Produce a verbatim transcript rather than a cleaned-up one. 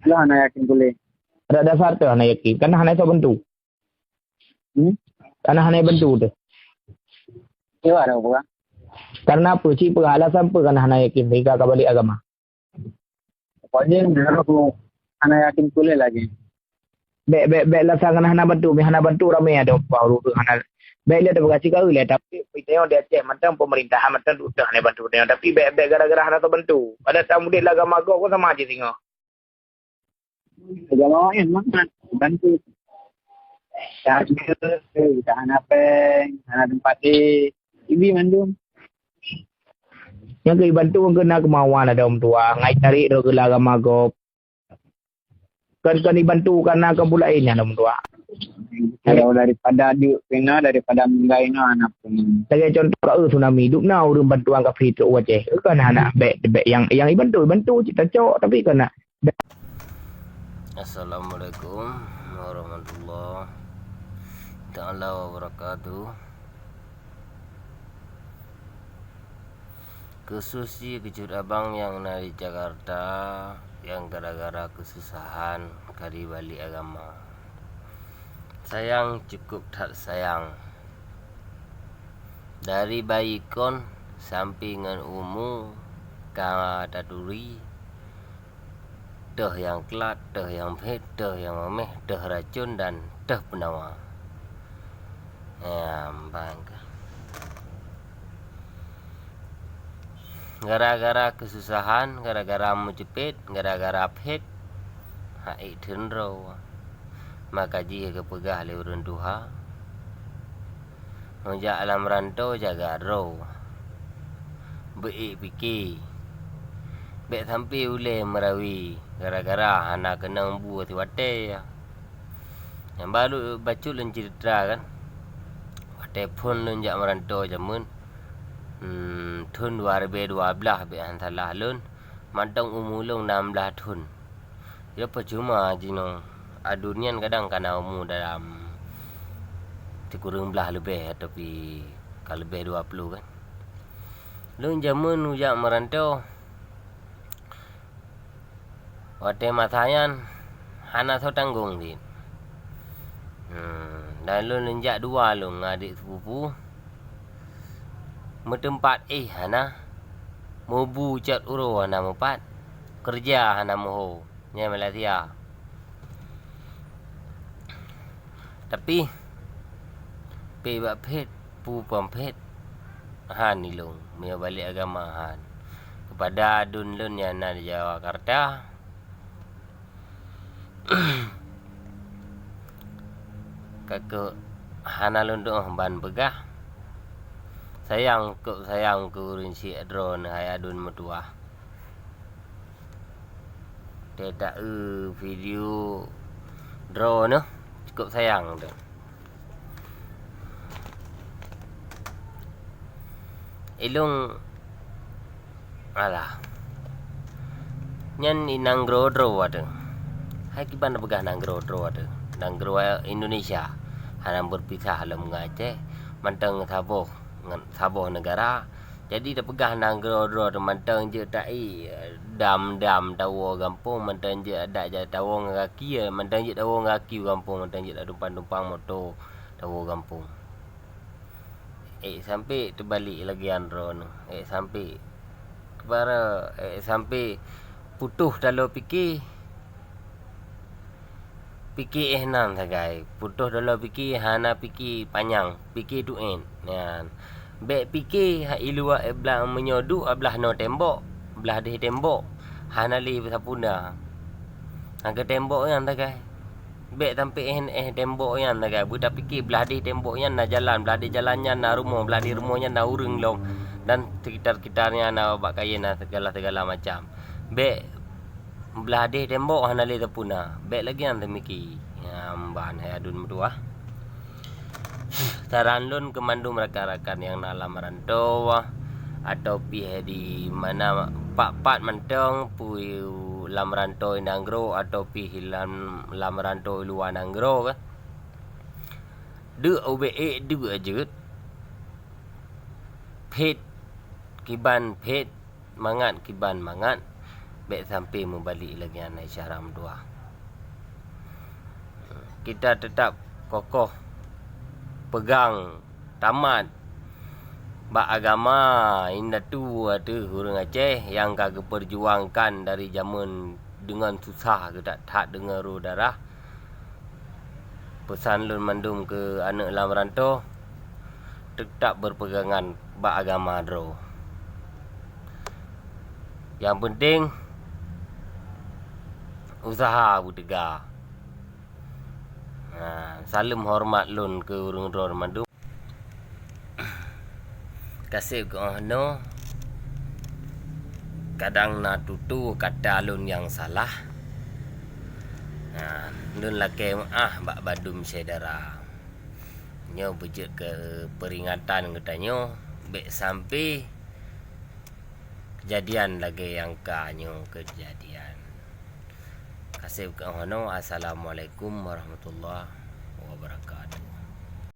Lah hana yakin kuleh. Ada dasar tu hana yakin. Karena hana sok bantu. Hmm? Karena hana bantu tu. Iya, ada apa? Karena apa? Cik, apa alasan apa karena hana yakin? Mereka ka balik agama. Pokoknya, menurut aku, hana yakin kuleh lagi. Bèk, bèk, bèk lasa ngon hana bantu, meuhana bantu ramè adoe muphom ureueng hana. Bèk lé tapeugah sigawi lé, tapi peue tanyoe di Aceh mantong pemerintahan mantong dudoe hana bantu tanyoe, tapi bèk, bèk gara-gara hana tabantu. Pada tamudik lam agama gob pun sama aja singoh. Agama laén mangat bantu. Tak ada, tak hana péng, hana tempat deh. Ibi mandum. Nyang keu ibantu keu na keumawan adoe meutuah, ngai tarék droe keu lam agama gob. Kon, kon ibantu kana keu buleuen nyan adoe meutuah. Kalau daripada duek pih na, daripada meugai na, hana pun. Lagèe contoh ka, eh, tsunami, dum na ureueng bantuan kafé trok u Aceh. Kon hana bèk, bèk nyang, nyang ibantu, ibantu cit tacok, tapi kon na. Assalamualaikum warahmatullahi taala wabarakatuh. Khusus jih keucut abang nyang na di Jakarta, nyang gara-gara keususahan ka jibalik agama. Sayang, cukup that sayang. Dari bayi kon sampai ngon umu ka taturi, teuh nyang klat, teuh nyang phét, teuh nyang mamèh, teuh racun dan teuh peunawa. Nyang ban ka. Gara-gara keususahan, gara-gara meuceupet, gara-gara phét, hana ék theun droe. Maka jih geupeugah lé ureueng tuha, meujak lam rantô jaga droe. Beu ék pike. Bèk sampai ulèe meurawi gara-gara hana keunong bu siwatèe. Nyang baru bacut lôn ceurita kan. Watèe phôn lôn jak meurantô jameun, hmm, thôn dua ribèe dua blaih bèk han salah lôn, mantong umu lôn nam blaih thôn. Ya, peucuma jinoe. Aduen nyan kadang ka na umu dalam sikureueng blaih leubeh atau pi ka leubeh dua ploh kan. Lôn jameun ujak meurantô, watèe masa nyan hana soe tanggong cit. Hmm, dan lôn, lôn jak dua lôn ngon adék sepupu. Meuteumpat éh hana, meubu cot uroe hana meupat, keureuja hana meuho. Nyan Malaysia. Tapi, pih bak phét, peue pih phét, han ilôn, meunyoe balek agama han. Keupada aduen lôn nyang na di Jakarta, ka keuh hana lôn tu'oh ban peugah. Sayang, kok sayang keu ureueng siek droeneuh hai aduen meutuah. Teuta-eu video droeneuh cukup sayang teuh. Ilôn, alah. Nyan i nanggroe droe teuh. Hai kiban peugah nanggroe droe teuh. Nanggroe Indonesia hana beupisah lom ngon Aceh, mantong saboh ngon saboh neugara. Jadi tapeugah nanggroe droe teuh mantong jeuet tai dam-dam tawoe gampông, mantong jeuet adak jai tawoe ngon gaki, mantong jeuet tawoe ngon gaki u gampông, mantong jeuet tumpang-tumpang moto tawoe gampông. Ék sampai teubalek lagèe nyan droeneuh, ék sampai keubara, ék sampai putôh taloe pike. Pike éh nan sagai, putôh dolo pike hana pike panyang, pike tu'en. Nyan. Bèk pike i luwa éh blang meunyoe duek blah noe tembok, blah deh tembok, hana lé sapeue na. Nyang keu tembok nyan sagai. Bèk sampai éh, éh tembok nyan sagai. Beutapike blah deh tembok nyan na jalan, blah deh jalan nyan na rumoh, blah deh rumoh nyan na ureueng lom, dan sekitar-sekitar nyan na bak kayèe na segala-segala macam. Bèk Blah deh tembok hana lé teupuna, bèk lagèe nyan teumiki. Nyan ban hai aduen meutuah. Saran lôn keu mandum rakan-rakan nyang na lam rantô, atau pih di mana, pat-pat mantong, peue lam rantô i nanggroe atau pih lam, lam rantô i luwa nanggroe kah. Deuk ubé ék deuk jeuet. Phét kiban phét, mangat kiban mangat, Bék sampai meubalek lagée nyan, hai syedara meutuwah. Kita tetap kokoh pegang tamat bak agama indatu ateueh ureuëng Aceh nyang ka geupeujuangkan dari jameun deungon susah geutak that deungon roh darah. Peusan lôn mandum keu aneuëk lam rantô, teutap beupeugangan bak agama droe. Nyang peunteng, useuha beuteuga. Ha, saleuem horeumat lôn keu ureuëng droe mandum. Kaseb keunoe, kadang na tutoe kata lôn nyang salah. Ha, lôn lakée meuáh bak bandum syedara. Nyoe beujeuet keu peuringatan geutanyoe, bék sampai keujadian lagée nyang ka nyoe keujadian. Kaseb keunoe, assalamualaikum warahmatullahi wabarakatuh.